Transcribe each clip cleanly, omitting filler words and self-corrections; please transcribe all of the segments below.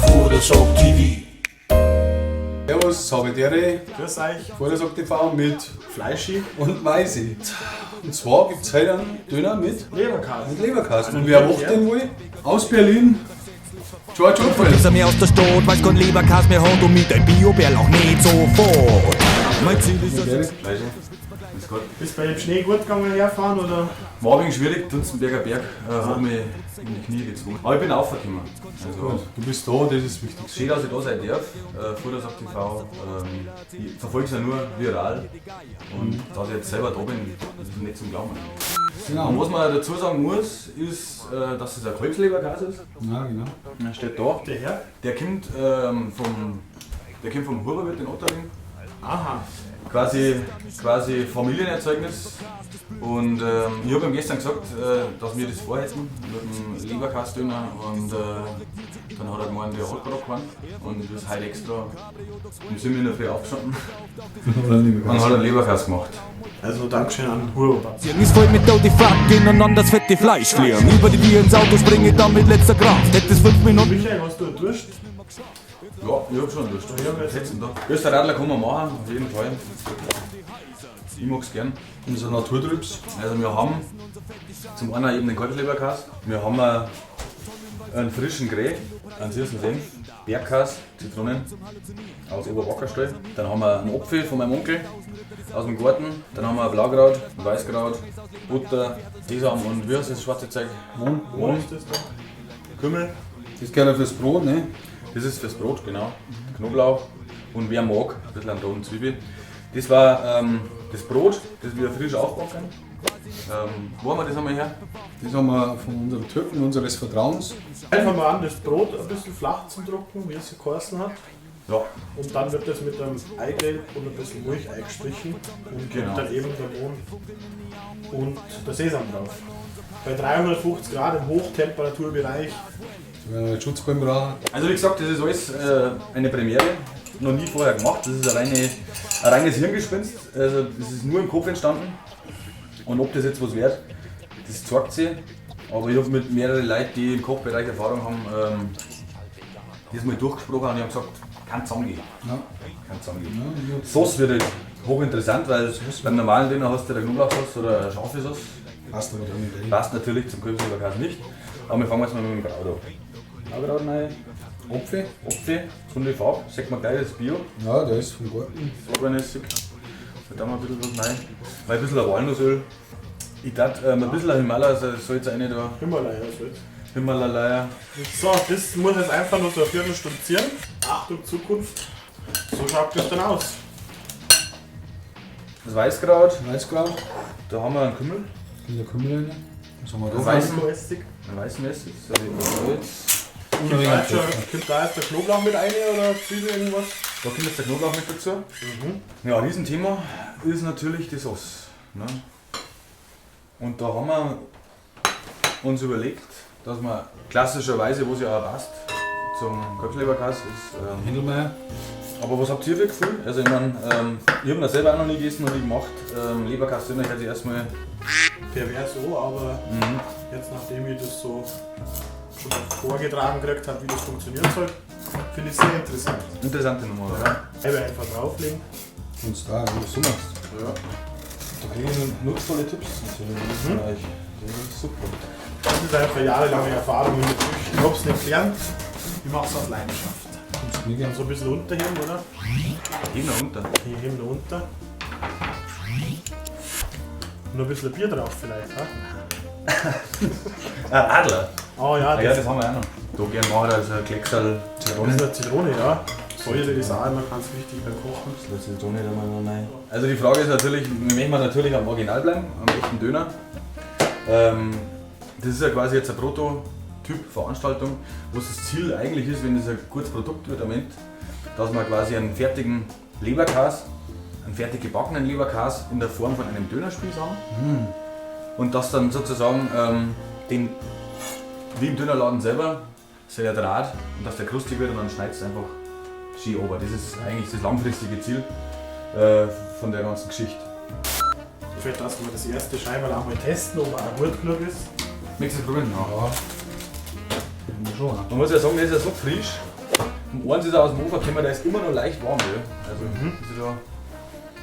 Vordersock TV. Servus, habe Dere, Grüß euch. Vordersock TV mit Fleischi. und Meisi. Und zwar gibt es heute einen Döner mit Leberkäse. mit Leberkasten. Und wer macht den wohl? Aus Berlin. George Opel. Ist er mir aus der Stadt, weil's kein Leberkäse mehr hat und mit ein Biobärl auch nicht sofort. Mein Ziel ist es. Fleischi. Ist gut. Ist bei dem Schnee gut gegangen herfahren oder? War ein wenig schwierig, Dunzenberger Berg hat mich in die Knie gezwungen. Aber ich bin aufgekommen. Also, Du bist da, das ist wichtig. schön, dass ich da sein darf. Vordersock TV. Ich verfolge es ja nur viral. Und dass ich jetzt selber da bin, das ist nicht zum Glauben. Genau. Und was man dazu sagen muss, ist, dass es ein Kalbsleberkäse ist. Ja, genau. Der steht da. Der Herr? Der kommt, der kommt vom Huberwirt in Otterling. Aha. Quasi Familienerzeugnis. Und ich habe ihm gestern gesagt, dass wir das vorhätten mit dem Leberkäse-Döner. Und dann hat er gemeint, der hat gerade keinen. Und das ist heute extra. Wir sind in der Früh aufgestanden und hat einen Leberkäse gemacht. Also Dankeschön an Huber. Ist voll mit die Fuck ineinander das fette Fleisch fliegen. Über die Bier ins Auto springe dann mit letzter Kraft. Hätte es 5 Minuten. Michael, hast du einen Durst? Ja, ich hab schon Lust. Ja, wir Sitzen da. Österradler kann man machen, auf jeden Fall. Ich mag's gern. Unser Naturtrübs. Also wir haben zum einen eben den Kalbsleberkäse, wir haben einen frischen Grä, einen süßen Senf, Bergkäse, Zitronen aus Oberwackerstall. Dann haben wir einen Apfel von meinem Onkel aus dem Garten. Dann haben wir Blaukraut, Weißkraut, Butter, Sesam und wie heißt das schwarze Zeug? Mohn. Wo ist das da? Kümmel. Das gehört ja fürs Brot, ne? Das ist fürs Brot, genau. Knoblauch und wer mag, ein bisschen an roten Zwiebel. Das war das Brot, das wir frisch aufbacken. Wo haben wir das einmal her? Das haben wir von unserem Türken, unseres Vertrauens. Einfach mal an, das Brot ein bisschen flach zu drucken, wie es geheißen hat. Ja, Und dann wird das mit einem Eigelb und ein bisschen Milch eingestrichen. Und Genau. kommt dann eben der Mohn und der Sesam drauf. Bei 350 Grad im Hochtemperaturbereich. Wenn wir einen Schutzbein brauchen. Also wie gesagt, das ist alles eine Premiere, noch nie vorher gemacht. Das ist ein reines Hirngespinst, also das ist nur im Kopf entstanden. Und ob das jetzt was wird, das zeigt sich. Aber ich habe mit mehreren Leuten, die im Kochbereich Erfahrung haben, das mal durchgesprochen und die haben gesagt, kann zusammengehen. Ja. Kann zusammengehen. Sauce wird halt hochinteressant, weil beim normalen Döner hast du ja Knoblauchsauce oder eine scharfe Sauce. Passt aber dann nicht. Passt natürlich zum Kalbsleberkäse nicht. Aber wir fangen jetzt mal mit dem Kraut an. Blaukraut rein. Apfel? Apfel, gesunde Farbe, sagt man gleich, das ist Bio. Ja, der ist vom Garten. Lorbeeressig. Da tun wir ein bisschen was rein. Mal ein bisschen Walnussöl. Ich tat ein bisschen Himalaya-Salz rein da. Himalaya-Salz. Himalaya. So, das muss jetzt einfach nur so eine Viertelstunde ziehen. Achtung, Zukunft. So schaut das dann aus. Das Weißkraut, Weißkraut. da haben wir einen Kümmel. Kommt der Kümmel rein. Was haben wir da? Weißen. Essig. Einen weißen Essig, so wie Salz. Und Kommt ein da wenig jetzt schon- Pfeffer. kommt da jetzt der Knoblauch mit rein oder Zwiebel irgendwas? Da kommt jetzt der Knoblauch mit dazu. Ja, Riesenthema ist natürlich die Sauce. Ne? Und da haben wir uns überlegt, dass man klassischerweise, was ja auch passt, zum Kalbsleberkäse ist Händelmeier. Aber was habt ihr für ein Gefühl? Also ich mein, ich habe das selber auch noch nie gegessen, noch nie gemacht. Leberkäse Döner hört sich erstmal. Pervers so, aber jetzt nachdem ich das so schon mal vorgetragen gekriegt habe, wie das funktionieren soll, finde ich sehr interessant. Interessante Nummer, oder? Eibe einfach drauflegen. Und da, wie du so machst. Ja. Da kriege ich nutzvolle Tipps natürlich von euch. Das ist super. Das ist einfach jahrelange Erfahrung in der Küche. Ich hab's nicht gelernt, ich mach's aus Leidenschaft. Kommst du nicht Dann so ein bisschen unterheben, oder? Geh noch runter. Hier heben wir unter. Und ein bisschen Bier drauf vielleicht, ha? Ah, Radler! Oh ja, Ah, ja, das, das haben wir auch noch. Da gern machen wir also ein Klecksal Zitrone. das ist eine Zitrone, ja. Säure ist auch immer ganz wichtig beim Kochen. Zitrone da mal noch rein. Also die Frage ist natürlich, wir möchten natürlich am Original bleiben, am echten Döner. Das ist ja quasi jetzt eine Prototyp-Veranstaltung, wo es das Ziel eigentlich ist, wenn das ein gutes Produkt wird am Ende, dass man quasi einen fertigen Leberkäse, einen fertig gebackenen Leberkäse in der Form von einem Dönerspieß haben. Und das dann sozusagen den, wie im Dönerladen selber, sehr Draht und dass der krustig wird und dann schneidest du einfach schön runter. Das ist eigentlich das langfristige Ziel von der ganzen Geschichte. Vielleicht lassen wir das erste Scheiberl auch mal testen, ob er auch gut genug ist. Möchtest du probieren? Ja. Schon. Man muss ja sagen, der ist ja so frisch. Um eins ist er aus dem Ofen gekommen, der ist immer noch leicht warm. Gell? Also, ist ja da.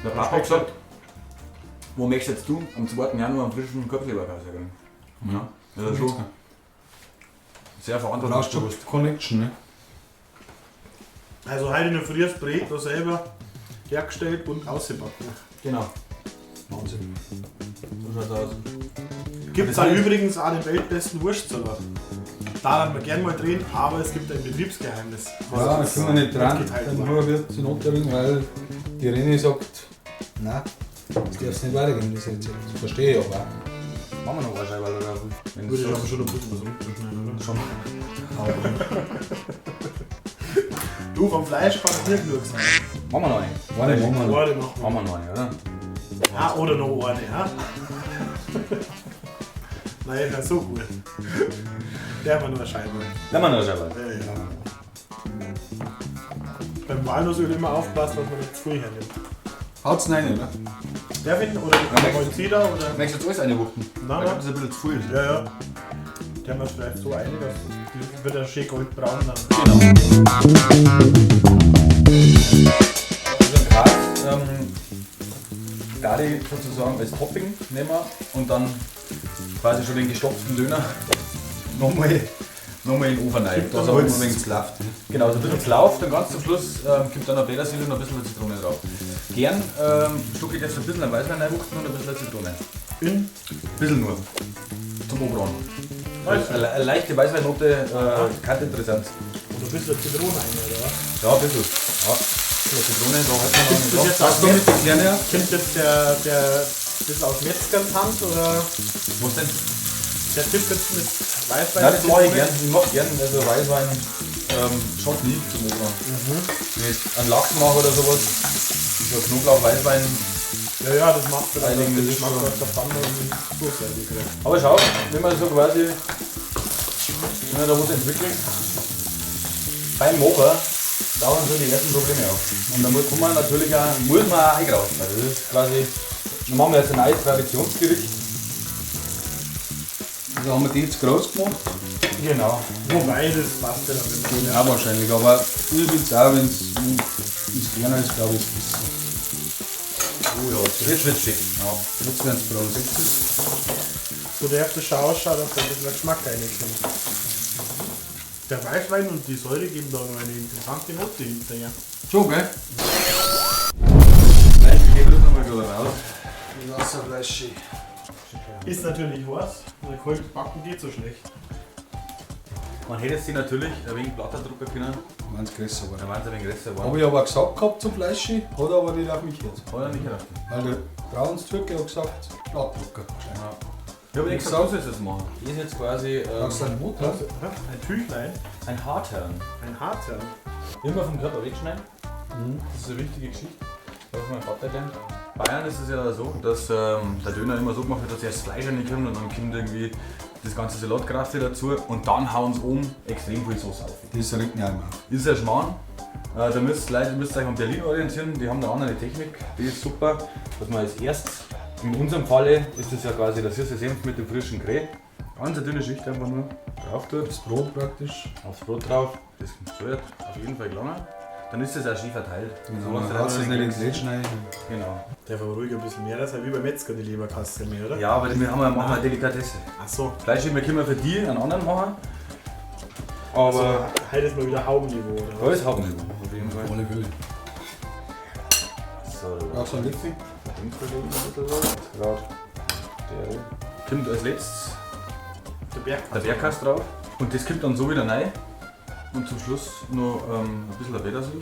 Der Papa hat gesagt, wo möchtest jetzt du am 2. Januar einen frischen Köpfleberkäse kriegen? Ja, das ist schon sehr Du brauchst schon verantwortungsbewusst. Connection, ne? Also heute in der Früh das Brot noch selber hergestellt und ausgebacken. Genau. Wahnsinn. So schaut's aus. Gibt es auch übrigens auch den weltbesten Wurstsalat. Da werden wir gerne mal drehen, aber es gibt ein Betriebsgeheimnis. was Ja, da uns können wir nicht dran. mitgeteilt Dann wurde. nur wird in Otterling, weil die René sagt, nein, das darfst nicht weitergeben, das Rezept. Das verstehe ich aber auch. Machen wir noch eine Scheibe, oder? Wenn Würde ich so- aber schon ein bisschen was runterschneiden, oder? Schon. Du, vom Fleisch kann es nicht genug sein. Machen wir noch eine. Eine machen wir noch. Eine machen wir. Machen wir noch eine, oder? Ah, oder noch eine, ja? Nein, das ist so gut. Der war nur eine Scheibe. Nehmen wir noch eine Scheibe. Ja, ja. Beim Walnussöl immer aufpassen, dass man nicht zu viel hernimmt. Haut's rein, oder? Der finden oder die Molzida oder. Möchtest du jetzt alles einwuchten? Nein, Da nein. gibt es ein bisschen zu viel. Ja, ja. Der haben wir vielleicht so eine, dass die wird ja schön goldbraun dann. Genau. Also Gras, da die sozusagen als Topping nehmen wir und dann quasi schon den gestopften Döner nochmal in den Ofen rein. Da Da holst du läuft. Ne? Genau, so ein bisschen Lauf, dann ganz zum Schluss kommt dann noch Petersilie und ein bisschen Zitrone drauf. Gern schlucke ich jetzt ein bisschen Weißwein reinwuchten und ein bisschen Zitrone. In Ein bisschen nur. Zum Obraten. Eine, eine leichte Weißweinnote kann interessant. und ein bisschen Zitrone rein, oder was? Ja, ein bisschen. Ja, ein bisschen Zitrone, da hat man Das noch jetzt Was aus du mit den Kleinen? Kommt jetzt der bisschen aus Metzgers Hand oder Was denn? der Tipp jetzt mit Weißwein? Nein, das mache ich gern. Ich mache gern also Weißwein schon nie zum Obraten. Wenn ich einen Lachs mache oder sowas, so Knoblauch, Weißwein. Ja, ja, das macht dann Einigen, den das ist Geschmack schon- aus der Pfanne und Soße kriegt. Aber schau, wenn man so quasi, wenn man da was entwickelt, beim Machen dauern so die ersten Probleme auf. Und da muss man natürlich auch, muss man auch eingreifen. Also das ist quasi, dann machen wir jetzt ein neues Traditionsgericht. Also haben wir die jetzt groß gemacht? Genau. Wobei, das passt ja dann immer. Geht auch wahrscheinlich, aber ich finde es auch, wenn es kleiner ist, glaube ich, ist besser. Oh ja, jetzt wird's schick. Ja. Jetzt werden es braun. So darf das schon ausschauen, dass da ein bisschen Geschmack reinkommt. Der Weißwein und die Säure geben da noch eine interessante Note hinterher. Schon, gell? Nein, ich gebe das nochmal gleich raus. Wasserflasche. Ist natürlich heiß, weil kalt backen geht so schlecht. Man hätte sie natürlich ein wenig platter drucken können, Wenn es größer war. dann waren sie ein wenig größer geworden. Habe ich aber gesagt gehabt zum Fleischi, hat er aber nicht auf mich gehört. Hat er nicht gedacht. Weil der Brauns-Türke hat gesagt, Blattdrucker. Ja. Ich habe nicht gesagt, du sollst das machen. Das ist jetzt quasi Brauchst du einen Motor? Ein Tüchlein, ein Hartherrn. ein Hartherrn. Immer vom Körper wegschneiden. Das ist eine wichtige Geschichte. Das habe ich meinem Vater gelernt. Bayern ist es ja so, dass der Döner immer so gemacht wird, dass erst Fleisch reinkommt und dann kommt irgendwie das ganze Salatkraft dazu und dann hauen sie oben extrem viel Sauce auf. Das regt mich auch immer auf. Ist ja Schmarrn. Da müsst ihr müsst euch an Berlin orientieren, die haben da andere Technik, die ist super. Dass man als erstes, in unserem Falle ist das ja quasi der süße Senf mit dem frischen Kräh. Ganz eine dünne Schicht einfach nur drauf tut. Das Brot praktisch. Aufs Brot drauf, das sollte auf jeden Fall gelangen. Dann ist das auch schön verteilt. So hast du dann haust du es dann nicht ins Lädchen rein. Genau. Der war ruhig ein bisschen mehr sein, wie beim Metzger die Leberkasse mehr, oder? Ja, aber wir haben ja, machen wir Delikatesse. Ach so. Fleisch wir können wir für die einen anderen machen. Aber Also, heute ist mal wieder Haubenniveau, oder? da ist Hauptniveau auf jeden Fall. Alle Fälle. So, Brauchst du einen Löffel? Der kommt als letztes Der Berg. der Bergkast drauf. Und das kommt dann so wieder rein. Und zum Schluss noch ein bisschen Petersilie.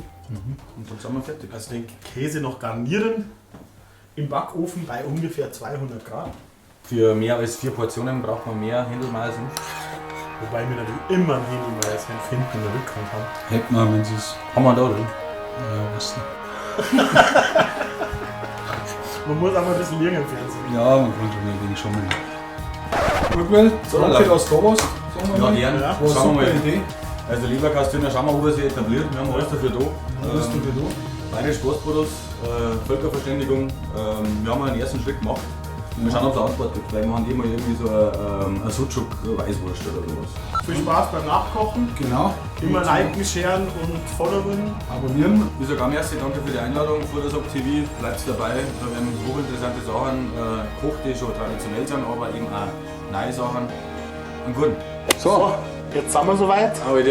Und dann sind wir fertig. Also den Käse noch garnieren im Backofen bei ungefähr 200 Grad. Für mehr als 4 Portionen braucht man mehr Händelmeier Senf. Wobei wir natürlich immer einen Händelmeier Senf hinten in der Rückhand haben. Hätten wir, wenn es ist. Haben wir da, oder? Ja, weißt du. Man muss auch mal ein bisschen liegen im Fernsehen. Ja, man kann schon ein wenig schummeln. Gut, well, danke, dass du da warst. Sagen wir Ja, mal. gern. War eine Schauen wir super mal. Idee. Also Leberkastdöner, schauen wir, ob er sich etabliert. Wir haben alles dafür da. Alles dafür da. Bayerisch Postbodos, Völkerverständigung. Wir haben einen ersten Schritt gemacht. Wir schauen, ob es eine Antwort gibt. Vielleicht machen die mal irgendwie so eine Sucuk-Weißwurst oder sowas. Viel Spaß beim Nachkochen. Genau. Immer liken, sharen und followen. Abonnieren. Ich sage auch merci, danke für die Einladung. Futtersack TV, bleibt dabei. Da werden hochinteressante Sachen gekocht, die schon traditionell sind, aber eben auch neue Sachen. Und gut. So, Jetzt sind wir soweit. Aber die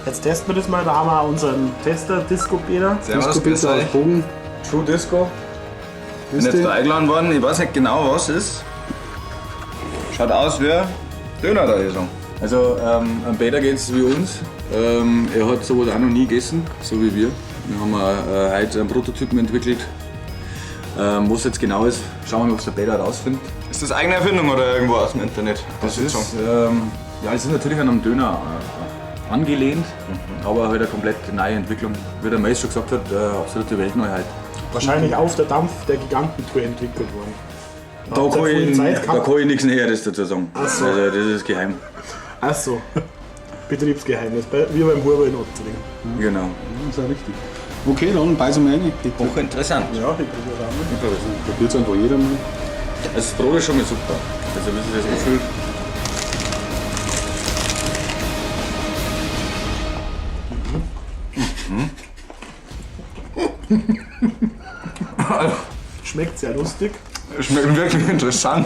Jetzt testen wir das mal. Da haben wir unseren Tester Disco Peter. Servus, Disco grüß Pizza aus euch. Bogen. True Disco. Bin jetzt da eingeladen worden. Ich weiß nicht genau, was es ist. Schaut aus wie Döner da hier so. Also am Peter geht es wie uns. Er hat sowas auch noch nie gegessen, so wie wir. Wir haben heute einen Prototypen entwickelt. Was jetzt genau ist, schauen wir mal, ob es der Peter rausfindet. Ist das eigene Erfindung oder irgendwo aus dem Internet? Das ist, ja, es ist natürlich an einem Döner angelehnt, aber halt eine komplett neue Entwicklung. Wie der Mais schon gesagt hat, absolute Weltneuheit. Wahrscheinlich auf der Dampf der Gigantentour entwickelt worden. Da Habt ihr kann, viel ich, Zeit da gehabt? kann ich nichts Näheres dazu sagen. Ach so. Also das ist geheim. Ach so. Betriebsgeheimnis, wie beim Huber in Ottering. Genau. Das ist ja richtig. Okay, dann beißen wir rein. Peter. Hochinteressant. Ja, ich probiere das auch mal. Probiert einfach jeder mal. Also das Brot ist schon mal super. Also wie sich das anfühlt. Schmeckt sehr lustig. Schmeckt wirklich interessant.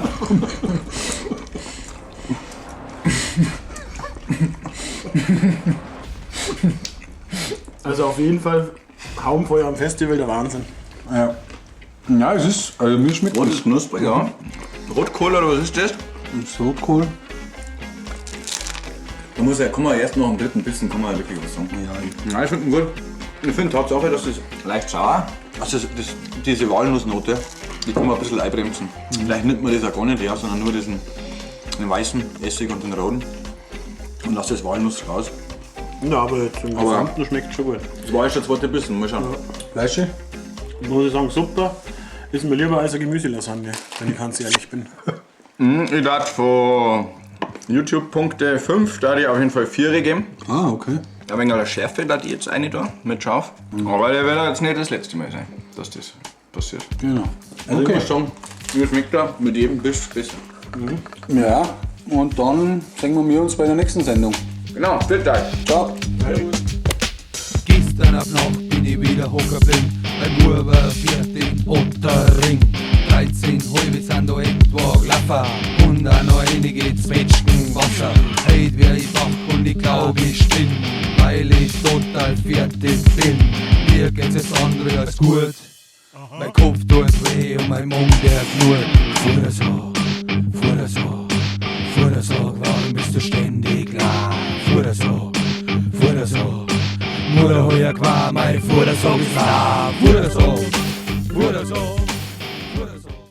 Also auf jeden Fall Haubenfeuer am Festival, der Wahnsinn. Ja. Ja, es ist, also mir schmeckt Brot ist knusprig, ja. Rotkohl oder was ist das? es so cool. Da muss ja, kann man erst noch am dritten Bissen kann man ja wirklich was sagen. Ja, ich finde ihn gut. Ich finde Tatsache, dass das leicht sauer. Also das, diese Walnussnote, die kann man ein bisschen einbremsen. Vielleicht nimmt man das auch gar nicht her, sondern nur diesen den weißen Essig und den roten. Und lässt das Walnuss raus. Ja, aber jetzt im Aber- Gesamten schmeckt schon gut. Das war erst der zweite Bissen, mal schauen. Fleische? Muss ich sagen, super. Ist mir lieber als eine Gemüselasagne, wenn ich ganz ehrlich bin. Ich darf von YouTube-Punkte 5, da ich auf jeden Fall 4 geben. Ah, okay. Ein wenig der Schärfe da die jetzt eine da mit scharf. Aber der wird jetzt nicht das letzte Mal sein, dass das passiert. Genau. Also ich Okay. muss sagen, Mir schmeckt er mit jedem Biss besser. Ja, und dann sehen wir uns bei der nächsten Sendung. Genau, vielen Dank. Ciao. Gestern auf Nacht bin ich wieder hocken geblieben, beim Huber in Ottering. 13 halbe sind da etwa gelaufen und auch noch einige Zwetschgen Wasser. Heut wär ich wach und ich glaub ich spinn, weil ich total fertig bin. Mir geht's jetzt andere als gut. Mein Kopf tut weh und mein Mund der knurrt. Futtersack, Futtersack, Futtersack, warum bist du ständig leer? Futtersack, Futtersack, Mutter heuer qua, mein Futtersack ist leer. Futtersack.